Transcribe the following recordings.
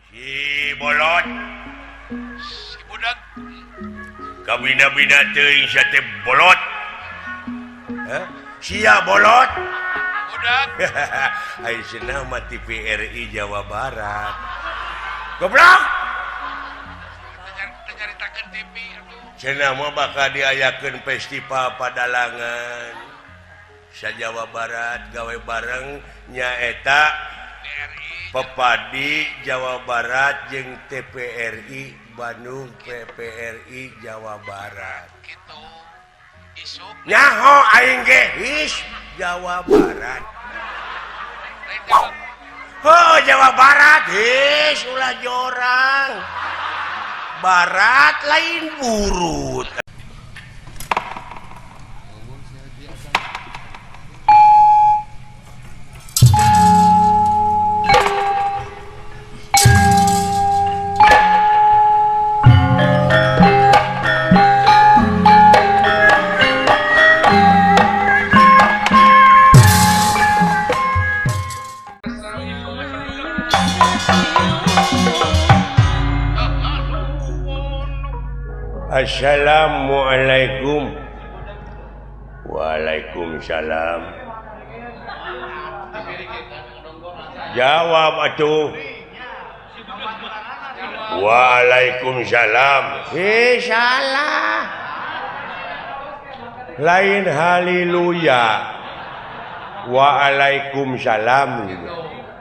Si bolot. Si budak. Kabina-bina teuing sia teh bolot. Hah? Sia bolot. Budak. Ai cenah mah TVRI Jawa Barat. Goblok. Nyaritakeun TV atuh. Cenah mah bakal diayakeun festival padalangan. Sa Jawa Barat gawe bareng nyaeta Pepadi Jawa Barat jeung TPRI Bandung PPRI Jawa Barat. Gitu. Isuk. Nyaho aing ge his Jawa Barat. Oh Jawa Barat his ulah jorang. Barat lain burut. Assalamualaikum. Waalaikumsalam. Jawab atuh. Waalaikumsalam. Salah. Lain haleluya. Waalaikumsalam.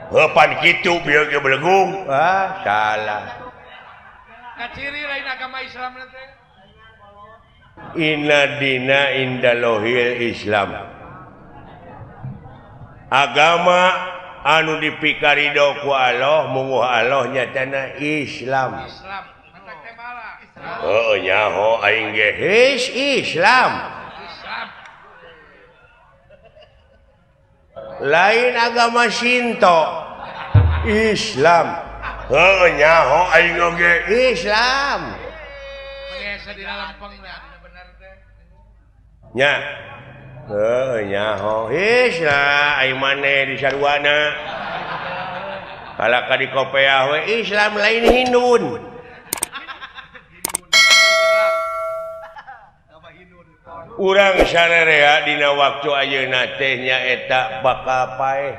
Heupan kitu bieu ge belegung. Ah, salah. Kaciri lain agama Islam teh. Inna dina indalohil Islam. Agama anu dipikarido ku Allah munguh Allah nyatana Islam. Islam. Heuh nyaho aing ge his Islam. Islam. Lain agama Shinto. Islam. Heuh nyaho aing oge Islam. Mengesa di lempeng nya heuh nyaho his lah ai maneh di sarwana kalaka di kopeah we Islam lain Hindun. Urang sarerea dina waktu ayeuna teh nyaeta bakal paeh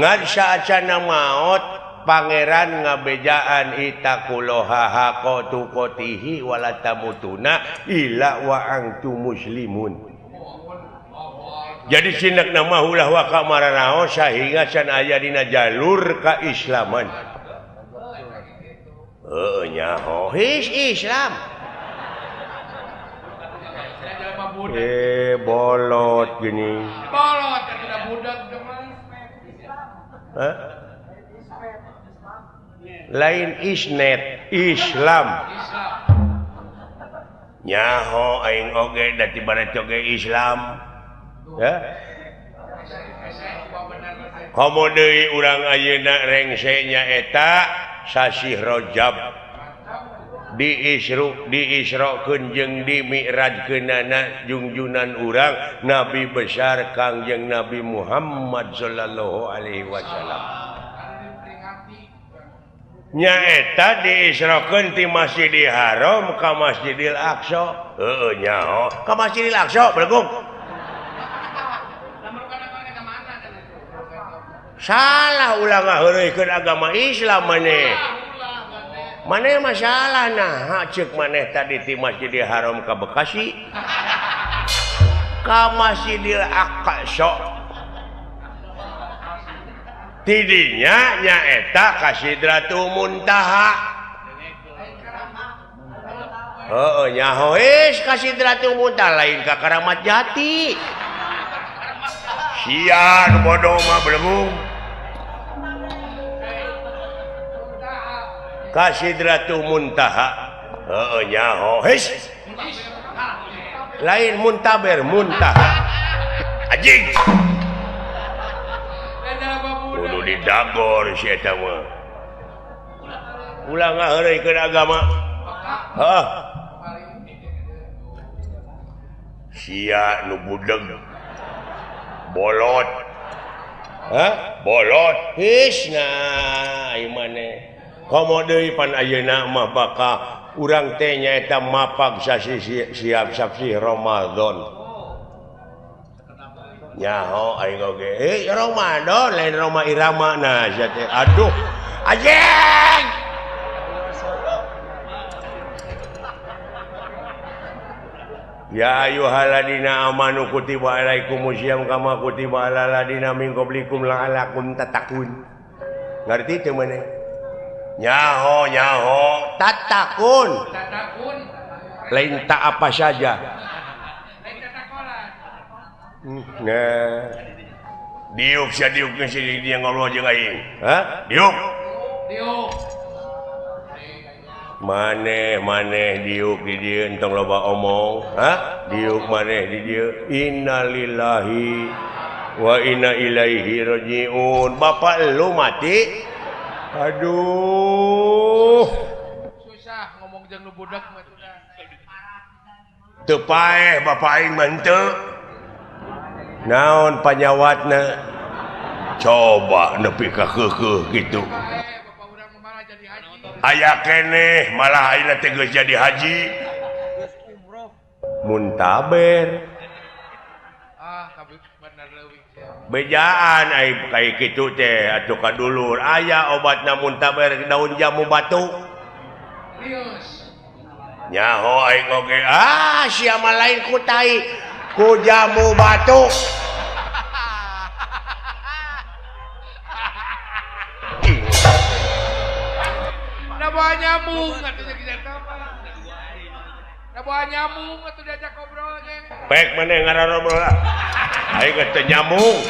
ngan saacana maot pangeran ngabejaan itaquloha haqa tuqatihi wala tamutuna illa wa antum muslimun. Jadi sinak nama ulah waka maranao sehingga can aya dina jalur keislaman. Heuh nyaho his Islam. Bolot gini. Bolot tidak budak mah. Hah? Lain isnet Islam. Nyaho aing oge da ti barat oge Islam. Ya. Komo deui urang ayeuna rengse nyaeta sasih Rajab diisrokeun jeung dimi'rajkeunana jungjunan urang Nabi besar Kangjeng Nabi Muhammad sallallahu alaihi wasallam. Nyaeta diisrokeun ti Masjidil Haram ka Masjidil Aqsa. Heueuh nyaho ka Masjidil Aqsa belegung. Salah ulah ngaheureuykeun agama Islam maneh. Maneh masalah nah ceuk maneh tadi ti Masjidil Haram ka Bekasi ka Masjidil Aqsa. Tidinya nyaeta ka Sidratul Muntaha. Heueuh nyaho geus ka Sidratul Muntaha lain ka Karamat Jati. Sia nu bodoh mah belegung. Ka Sidratul Muntaha. Heueuh nyaho geus. Lain muntaber muntaha. Anjing. Kudu didagor si eta mah. Ulah ngaheureuykeun agama. Heuh. Sia nu budeg. Bolot. Hah? Bolot hisna ai maneh. Komo deui pan ayeuna mah bakal urang teh nyaeta mapag sasi siap sasi Ramadan. Nyaho aing oge. Eh Ramadan lain Roma Irama nah sia teh. Aduh. Anjing. Ya ayyuhalladzina amanu kutiba alaikumusiyam kama kutiba alal ladzina min qablikum la'allakum tattaqun. Ngarti teu maneh? Nyaho nyaho tatakun tatakun lain tak apa saja lain tatakolan. Nah diuk sia diuk geus dia ngobrol jeung aing. Hah? Diuk diuk maneh maneh diuk di dieu entong loba omong. Hah? Diuk maneh di dieu innalillahi wa inna ilaihi rajiun. Bapak lu mati. Aduh. Susah ngomong jeung nu budak mah atuh. Teu paeh bapak aing mah henteu. Naon panyawatna? Coba nepi ka keukeuh kitu. Bapak urang malah jadi haji. Aya keneh malah ayeuna teh geus jadi haji. Geus umroh. Muntaber. Ah, kabeh bener leuwih. Bejaan ai kaya kitu teh atuh ka dulur aya obatna muntaber daun jamu batu. Rius. Nyaho aing oge ah sia mah lain ku tai ku jamu batu. Da bawa nyamuk atuh jeung eta mah. Da bawa nyamuk atuh diajak ngobrol ge. Pek maneh ngarobrol lah. Aing teu nyamuk.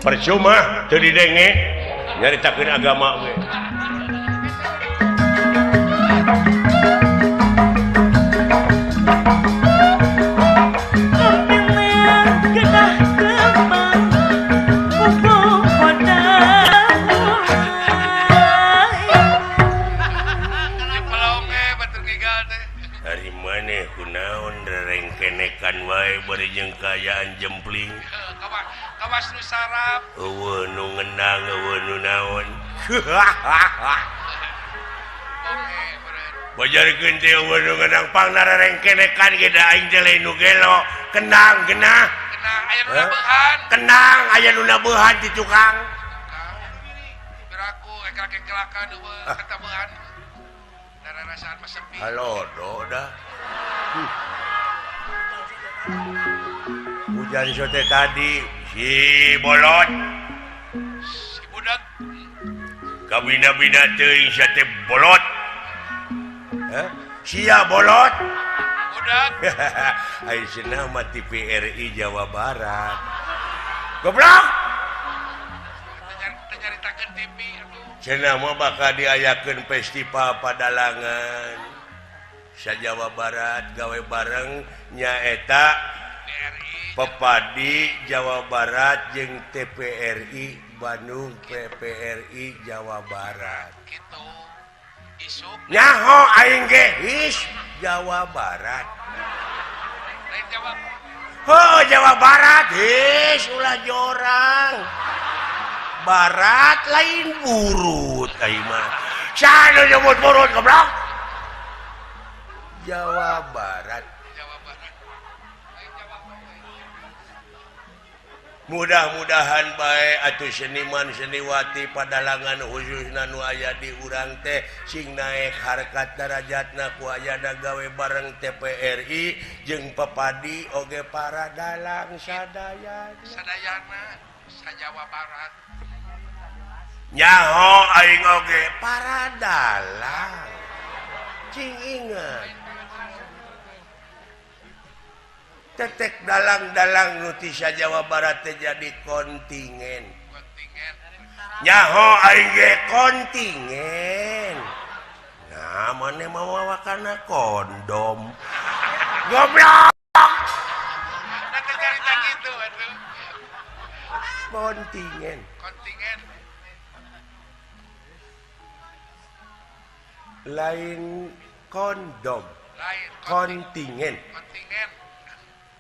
Percuma teu didenge nyaritakeun agama ge. Ari maneh kunaon rerengkenekan wae bari jeung kaayaan jempling. Kawas nu sarap. Eueuh nu ngendang eueuh nu naon. Bajarkeun teh eueuh nu ngendang pangna rerengkenekan ge da aing teh lain nu gelo. Kendang genah. Kendang aya nu nabehan. Kendang aya nu nabehan di tukang. Beraku eklak-eklakan eueuh katabehan. Dararasaan mah sepi. Halo do dah. Hujan sote tadi si bolot si budak kabina-bina teuing sia teh bolot. Hah? Sia bolot budak. Ai cenah mah TVRI Jawa Barat. Goblok. Teu nyaritakeun TV atuh. Cenah mah bakal diayakeun festival padalangan sa Jawa Barat gawe bareng nyaeta Pepadi Jawa Barat jeung TPRI Bandung PPRI Jawa Barat. Kitu. Isuk. Nyaho aing ge his Jawa Barat. Lain Jawa. Heuh Jawa Barat his ulah jorang. Barat lain burut aing mah. Saha nu nyebut burut goblok? Jawa Barat. Mudah-mudahan bae atuh seniman seniwati padalangan khususna nu aya di urang teh sing naek harkat darajatna ku ayana gawe bareng TPRI jeung Pepadi oge para dalang sadayana. Sadayana sa Jawa Barat. Nyaho aing oge para dalang. Cing inget. Tetek dalang-dalang nu ti Jawa Barat teh jadi kontingen. Kontingen. Nyaho aing ge kontingen. Nah, maneh mawa kana kondom. Goblok. Da teh carita kitu atuh. Kontingen. Kontingen. Lain kondom. Lain kontingen. Kontingen.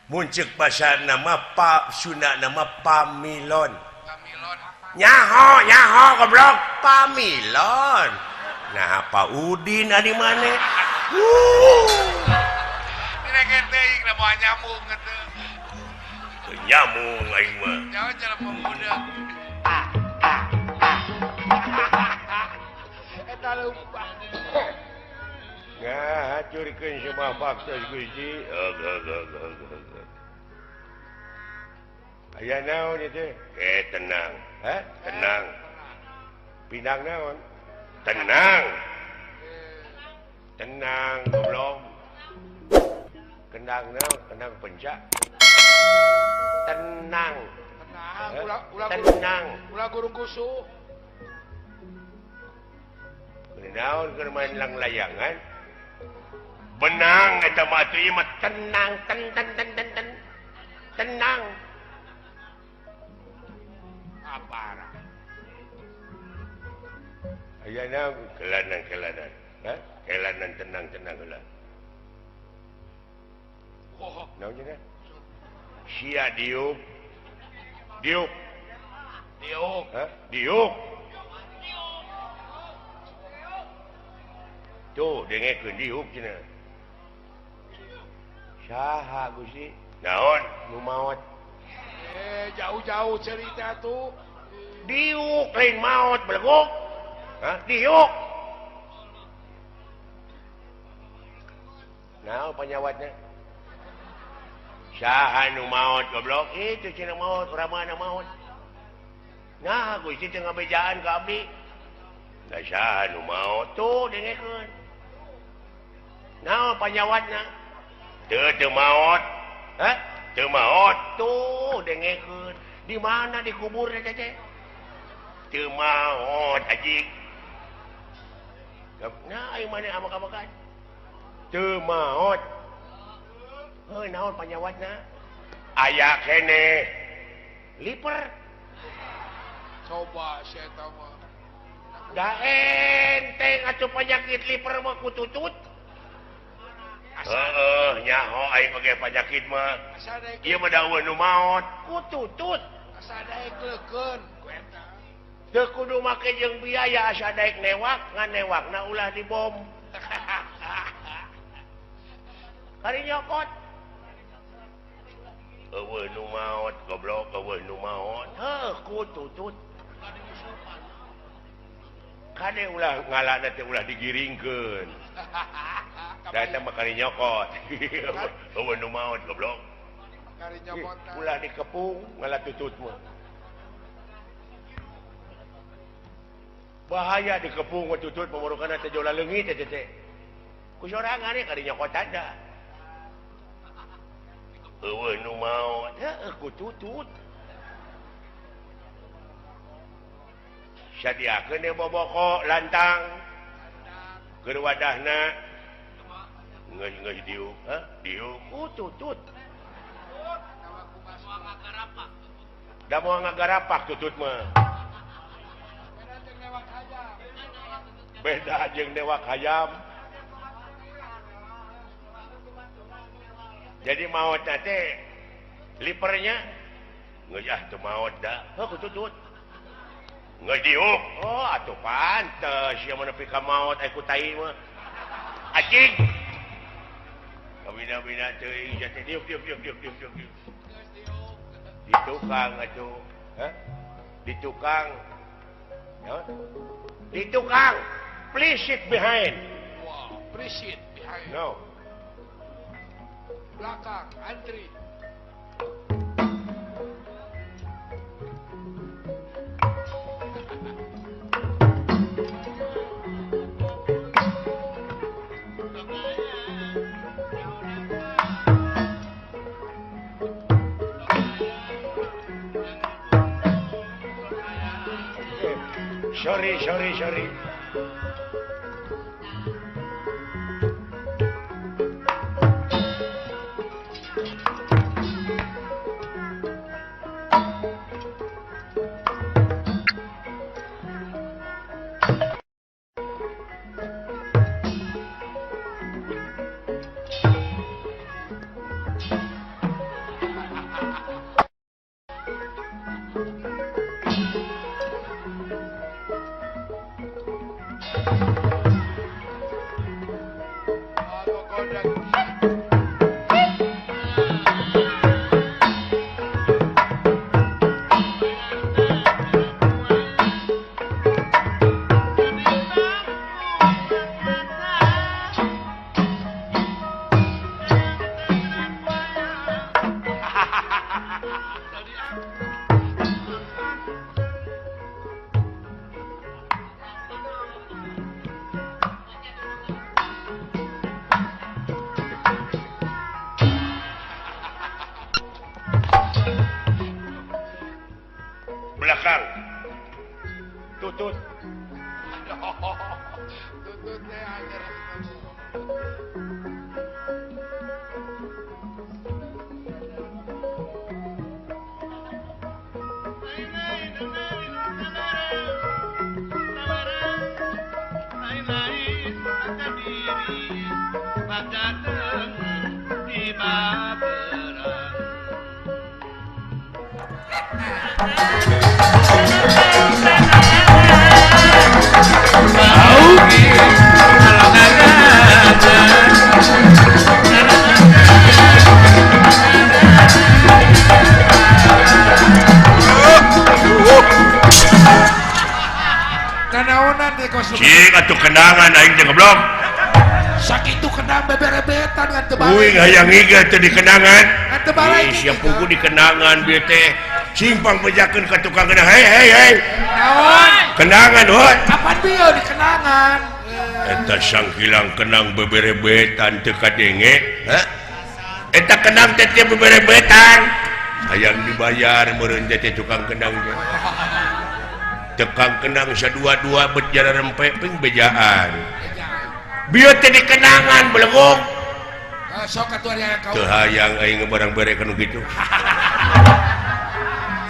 Muncul pasar nama Pak Sunda nama Pamilon. Nyaho nyaho goblok Pamilon. Nah Pak Udin adi mana? Nyamung nyamung aing mah. Jauh jalan pemuda. Eta lupa. Ngahacurkeun sebuah baktos Gusti. Aya naon ieu teh? Tenang. Hah? Tenang. Pinang naon? Tenang. Tenang goblok. Kendang naon? Kendang pencak. Tenang. Tenang, ulah ulah tenang. Ulah gurung kusuh. Naon keur main lang layangan? Benang eta mah atuh ieu mah tenang, ten ten ten ten ten. Tenang. Aparah. Aya naon kelanan-kelanan. Hah? Kelanan tenang-tenang heula. Oh. Naon cenah? Sia diuk. Diuk. Diuk. Hah? Diuk. Tuh dengekeun diuk cenah. Saha Gusti? Naon nu maot? Jauh-jauh cerita tuh. Diuk lain maot beleguk. Hah? Diuk. Naon panyawatna? Saha nu maot goblok? Itu cenah maot, urang mana maot. Nah, Gusti teh ngabejaan ka abdi. Da saha nu maot tuh dengekeun. Naon panyawatna? Teu teu maot. Hah? Teu maot tuh dengekeun. Di mana dikubur teh teh? Teu maot anjing. Nah, aing maneh amak-amakan. Teu maot. Heuh naon panyawatna? Aya keneh. Liper. Coba si eta mah. Da enteng atuh penyakit liper mah kututut. Heeh, nyaho aing oge penyakit mah. Ieu mah da eueuh nu maot, kututut. Asa daek leukeun ku eta. Teu kudu make jeung biaya asa daek newak, ngan newakna ulah dibom. Kari nyokot. Eueuh nu maot, goblok eueuh nu maot. Heuh, kututut. Kade ulah ngalana teh ulah digiringkeun. Da eta mah kari nyokot. Eueuh nu maot goblok. Kari nyokotan. Ulah dikepung ngala tutut mah. Bahaya dikepung tutut pamorokana teh jola leungit teh teh. Ku sorangan kari nyokotan da. Eueuh nu maot, heuh kututut. Sadiakeun deui boboko lantang. Keur wadahna geus-geus diuk, hah? Diuk kututut. Da moal ngagarapak tutut mah. Beda jeung newak hayam. Jadi maot teh lipernya geus ah teu maot da. Heuh kututut. Geus diuk. Oh atuh pantes ieu mah nepi ka maot aya ku tai mah. Anjing. Kabina-bina teuing teh diuk diuk diuk diuk diuk diuk. Di tukang atuh. Hah? Di tukang. Naon? Di tukang. Please sit behind. Wow, please sit behind. No. Belakang, antri. Sorry, sorry, sorry. Kang tutut. Tutut teh anjir. Cik atuh kenangan aing teh goblok. Sakitu kenang beberebetan ngan teu balik. Uing hayang iga teh di kenangan. Ngan teu balik. Sia pugu di kenangan bieu teh. Simpang bejakeun ka tukang kenang. Hei hei hei. Naon? Kenangan heuh. Kapan bieu di kenangan? Eta sangkilang kenang beberebetan teu kadenge. Hah? Eta kenang teh teu beberebetan. Hayang dibayar meureun teh tukang kenang teh. Tekang kenang sadua-dua bet jara rempe ping bejaan. Bieu teh di kenangan belegog. Sok atuh aya kau. Teu hayang aing barang bere kanu kitu.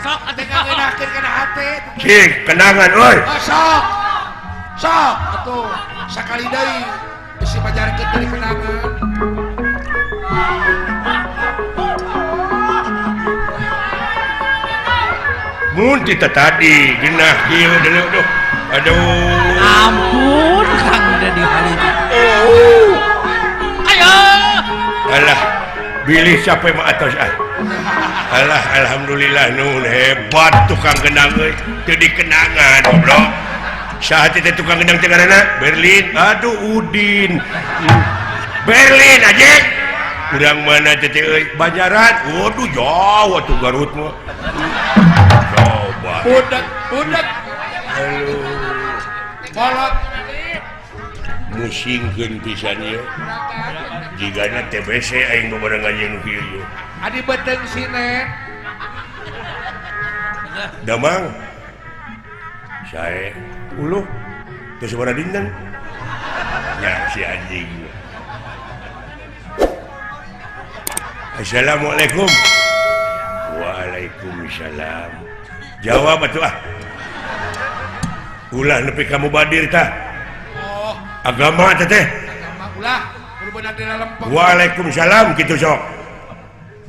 Sok atuh ngeunakeun kana hate. Cik, kenangan euy. Oh, sok. Sok atuh sakali deui bisi pajarkeun dari kenangan. Mun ti tadi genah kieu deuleu duh. Aduh. Ampun Kang Dedi Halid. Oh. Ayo. Alah, bilih sampai mah atos ah. Alah, alhamdulillah nun hebat tukang kenang euy. Teu dikenangan goblok. Saha teh tukang kendang teh ngaranna? Berlin. Aduh Udin. Berlin anjing. Urang mana teh euy? Banjaran. Waduh jauh atuh Garut mah. Coba. Budak, budak. Aduh. Kolot. Musingkeun pisan ieu. Jigana TBC aing babarengan jeung nu kieu ieu. Adi beuteung sine. Damang. Sae uluh teu sabaraha dinten. Nya si anjing. Assalamualaikum. Waalaikumsalam. Jawab atuh ah. Ulah nepi ka mubadir tah. Oh. Agama teh teh. Agama ulah kudu bener dina lempeng. Waalaikumsalam kitu sok.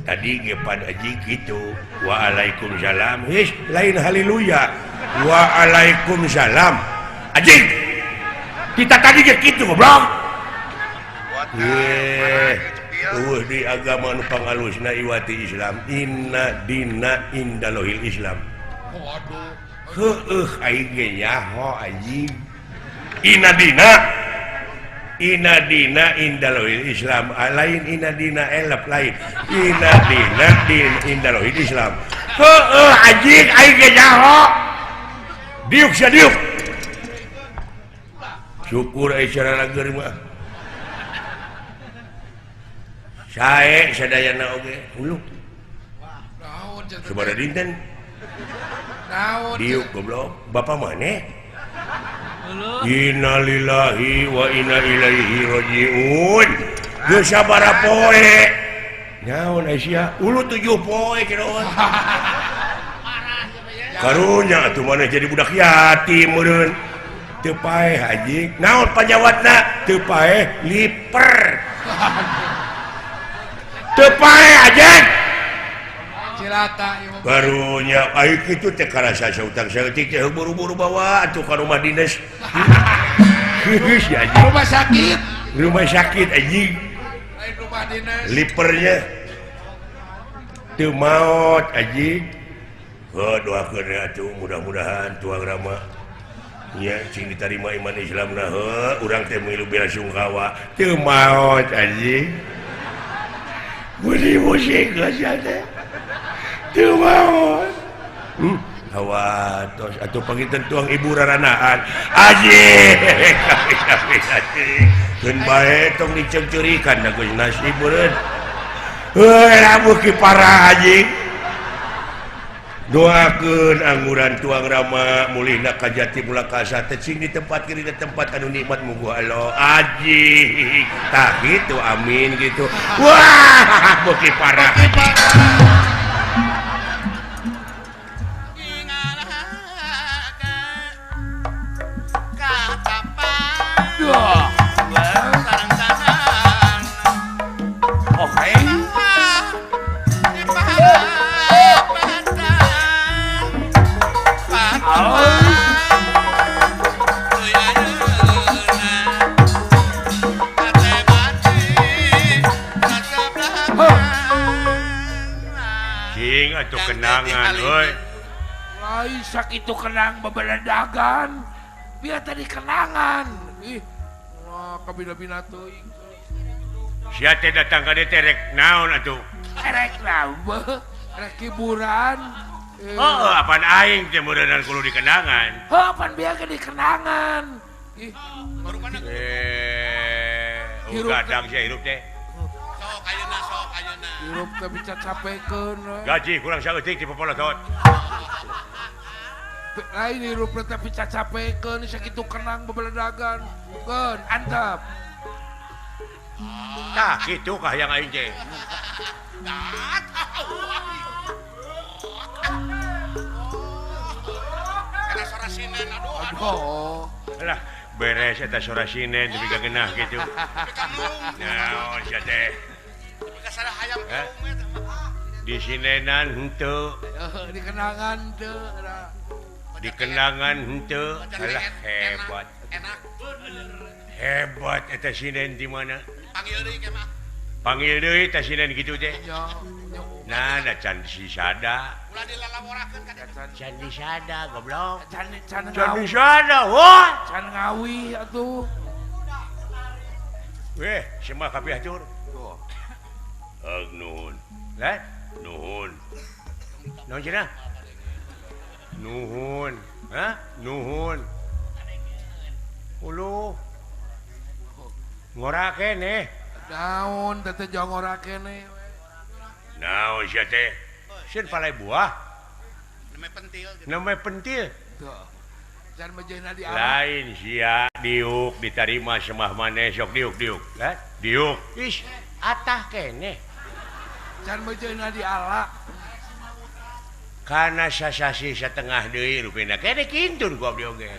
Tadi ge pad aji kitu. Waalaikumsalam. His lain haleluya. Waalaikumsalam. Anjing. Kita tadi ge kitu goblok. Ye. Eueuh di agama nu pangalusna iwati Islam. Inna dina indalohil Islam. Waduh. Heueuh aing ge nyaho anjing. Inna dina Inna dina indalohil Islam. Lain inna dina elep lain. Inna dina din indalohil Islam. Heueuh anjing aing ge nyaho. Diuk sia diuk. Syukur euy cara lager mah. Sae sadayana oge uluh. Naon cenah? Sabaraha dinten? Naon? Diuk goblok. Bapak maneh? Uluh. Innalillahi wa inna ilaihi rajiun. Geus sabaraha poe? Naon sia? Ulu 7 poe kiroan. Karunya atuh maneh jadi budak yatim meureun. Teu paeh anjing. Naon panyawatna? Teu paeh liper. Teu paeh anjing. Cilata ieu. Karunya aing kitu teh karasa sautang saeutik teh buru-buru bawa atuh ka rumah dinas. Geus anjing. Rumah sakit. Rumah sakit anjing. Lain rumah dinas. Lipernya teu maot anjing. Heuh doakeun atuh mudah-mudahan tuang rama nya cing ditarima iman Islamna heuh urang teh milu bela sungkawa teu maot anjing. Budi musik geus teh. Teu maot. Hawa tos atuh panginten tuang ibu raranaan. Anjing. Keun bae tong diceungceurikan da geus nasib meureun. Heuh lamun ki parah anjing. Doakeun angguran tuang rama mulihna ka jati mulakasa teh cing di tempat kiri di tempat anu nikmat mugu Allah aji tah gitu amin gitu wah beuki parah kenangan euy. Lain sakitu kenang bebeledagan. Biar tadi kenangan. Ih, wah kabina-bina teuing. Sia teh datang ka dieu teh rek naon atuh? Rek naon? Rek hiburan. Heeh, apaan aing teh meureunnan kudu dikenangan. Heuh, apaan biar ge dikenangan. Ih, gadang sia hirup teh. Sok ayeuna, sok ayeuna. Hirup teh bisa capekeun. Gaji kurang saeutik di popolotot. Lain hirup teh bisa capekeun sakitu kenang bebeledagan. Keun, antep. Tah kitu kah yang aing teh. Kana sora sinen aduh. Aduh. Alah, beres eta sora sinen tapi ka geunah kitu. Naon sia teh? Di sinenan henteu, di kenangan henteu, di kenangan henteu. Alah hebat. Enak. Hebat eta sinen di mana? Panggil deui ke mah. Panggil deui eta sinen kitu teh. Nah, da can disada. Ulah dilalaworakeun ka dieu. Can disada goblok. Can can disada, wah. Can ngawi atuh. Weh, semah kabeh atur. Nuhun. Lah, nuhun. Naon cenah? Nuhun. Hah? Nuhun. Uluh. Ngora keneh. Naon teh teh ngora keneh. Naon sia teh? Sieun palai buah. Neme pentil. Neme pentil. Can mejehna di alam. Lain sia diuk ditarima semah maneh sok diuk-diuk. Lah, diuk. Ih, atah keneh. Can mejehna di ala. Kana sasasi satengah deui rupina keneh kintun ku abdi oge.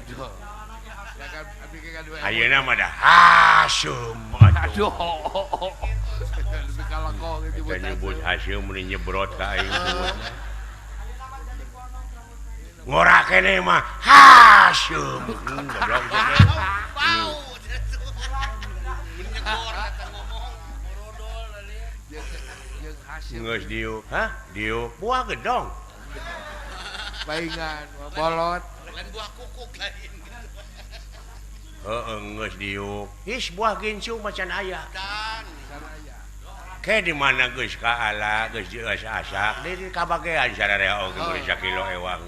Ayeuna mah da hasum atuh. Lebih kalako gitu nyebut hasum mun nyebrot ka aing sebutna. Ngora keneh mah hasum. Goblok teh. Bau. Nyegor eta ngomong. Geus diuk. Hah? Diuk. Buah gedong. Paingan bolot. Lain buah kukuk lain. Heeh, geus diuk. Ih, buah gincu macan aya. Ke di mana geus kaala, geus diasak-asak, di kabagean sararea oge meuli sakilo ewang.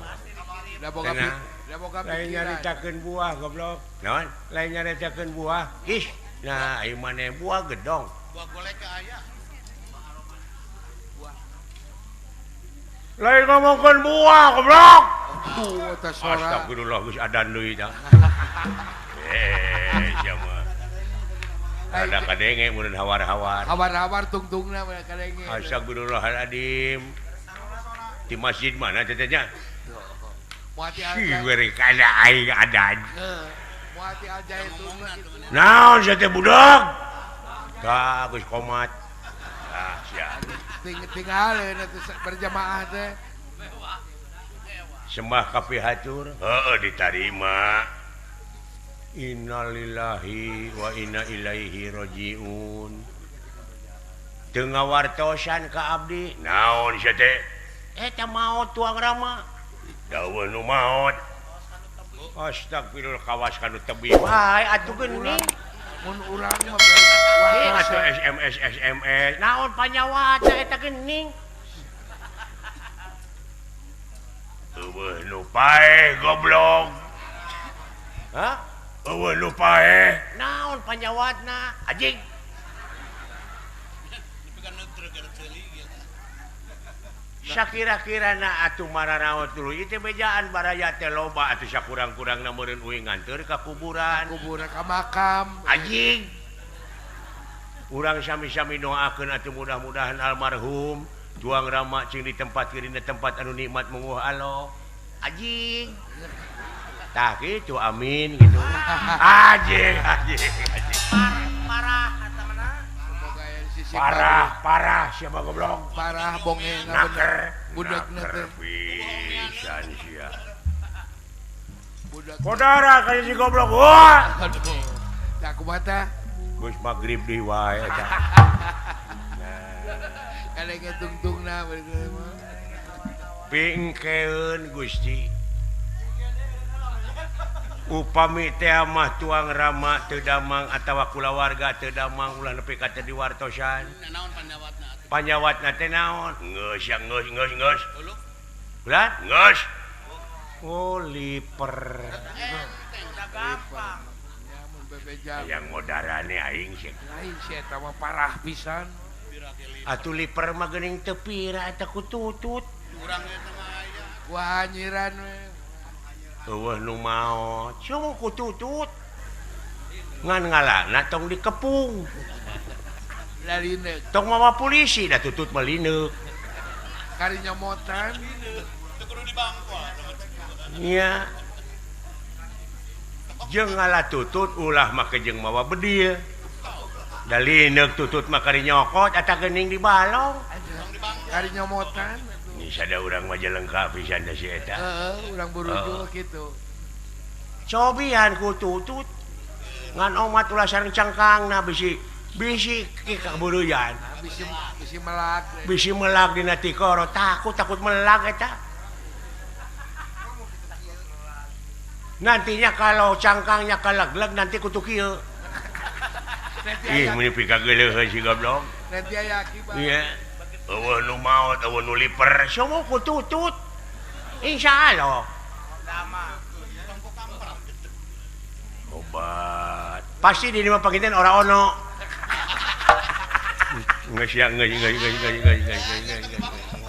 Lain nyaritakeun buah goblok. Naon? Lain nyaritakeun buah. Ih, nah ieu maneh buah gedong. Buah golek ke aya. Lain ngomongkeun buah goblok. Aduh, eta sora. Astagfirullah geus adan deui tah. Sia mah. Ada kadenge mun hawar-hawar. Hawar-hawar tungtungna kadenge. Astagfirullahaladzim. Di masjid mana teh nya? Muati Si beri kada aing adan. Muati Al-Zaitun kitu. Naon sia teh budak? Tah geus komat. Ah sia. Tinggal atuh berjamaah teh. Sembah kapihatur. Heeh ditarima. Innalillahi wa inna ilaihi rajiun. Teu ngawartosan ka abdi. Naon sia teh? Eta maot tuang rama. Daweun nu maot. Astagfirullah kawas kanu tebih. Wae atuh geuning. Mun urang mah atuh SMS SMS. Naon panyawatna eta geuning? Eueuh nu paeh goblok. Hah? Eueuh nu paeh. Naon panyawatna? Anjing. Sakira-kira na atuh mararaot dulu ieu teh bejaan baraya teh loba atuh sakurang-kurangna meureun uing nganteur ka kuburan. Kuburan ka makam. Anjing. Urang sami-sami doakeun atuh mudah-mudahan almarhum tuang Rama cing ditempatkeun dina tempat anu nikmat munguh Allah. Anjing. Tah kitu amin gitu. Anjing, anjing, anjing. Parah eta mana? Parah, parah siapa goblok? Parah bongeng naker. Budakna teh. Pisan sia. Budak. Kodara ka si goblok. Wah. Aduh. Tah kumaha tah? Geus magrib deui wae eta. Nah. Kalenge tungtungna beureum mah. Pingkeun Gusti. Upami teh mah tuang Rama teu damang atawa kulawarga teu damang ulah nepi ka teu diwartosan. Naon panyawatna atuh? Panyawatna teh naon? Geus ya geus geus geus. Ulah geus. Oh liper. Gampang. Ya mun bebeja. Yang modarane aing sih. Lain sih eta mah parah pisan. Atuh liper mah geuning teu pira eta ku tutut. Urang eta mah aya. Wah anyiran we. Eueuh nu maot, cuma ku tutut. Ngan ngalana tong dikepung. Lalineuk. Tong mawa polisi da tutut mah lineuk. Kari nyomotan. Teu kudu dibangkol. Nya. Jeung ngala tutut ulah make jeung mawa bedil. Da lineuk tutut mah kari nyokot eta geuning di balong. Kari nyomotan. Ini sada urang mah lengkap pisan da si eta. Heeh, urang burujul kitu. Cobian ku tutut. Ngan omat ulah sareng cangkangna bisi bisi kaburuyan. Bisi bisi melak. Bisi melak dina tikoro, takut takut melak eta. Nantinya kalau cangkangnya kalegleg nanti kutu kieu. Ih, meuni pikageuleuh si goblok. Nanti aya akibat. Iya. Eueuh nu maot, eueuh nu liper, semua ku tutut. Insyaallah. Obat. Pasti di mah panginten ora ono. Geus ya geus geus geus geus geus geus geus.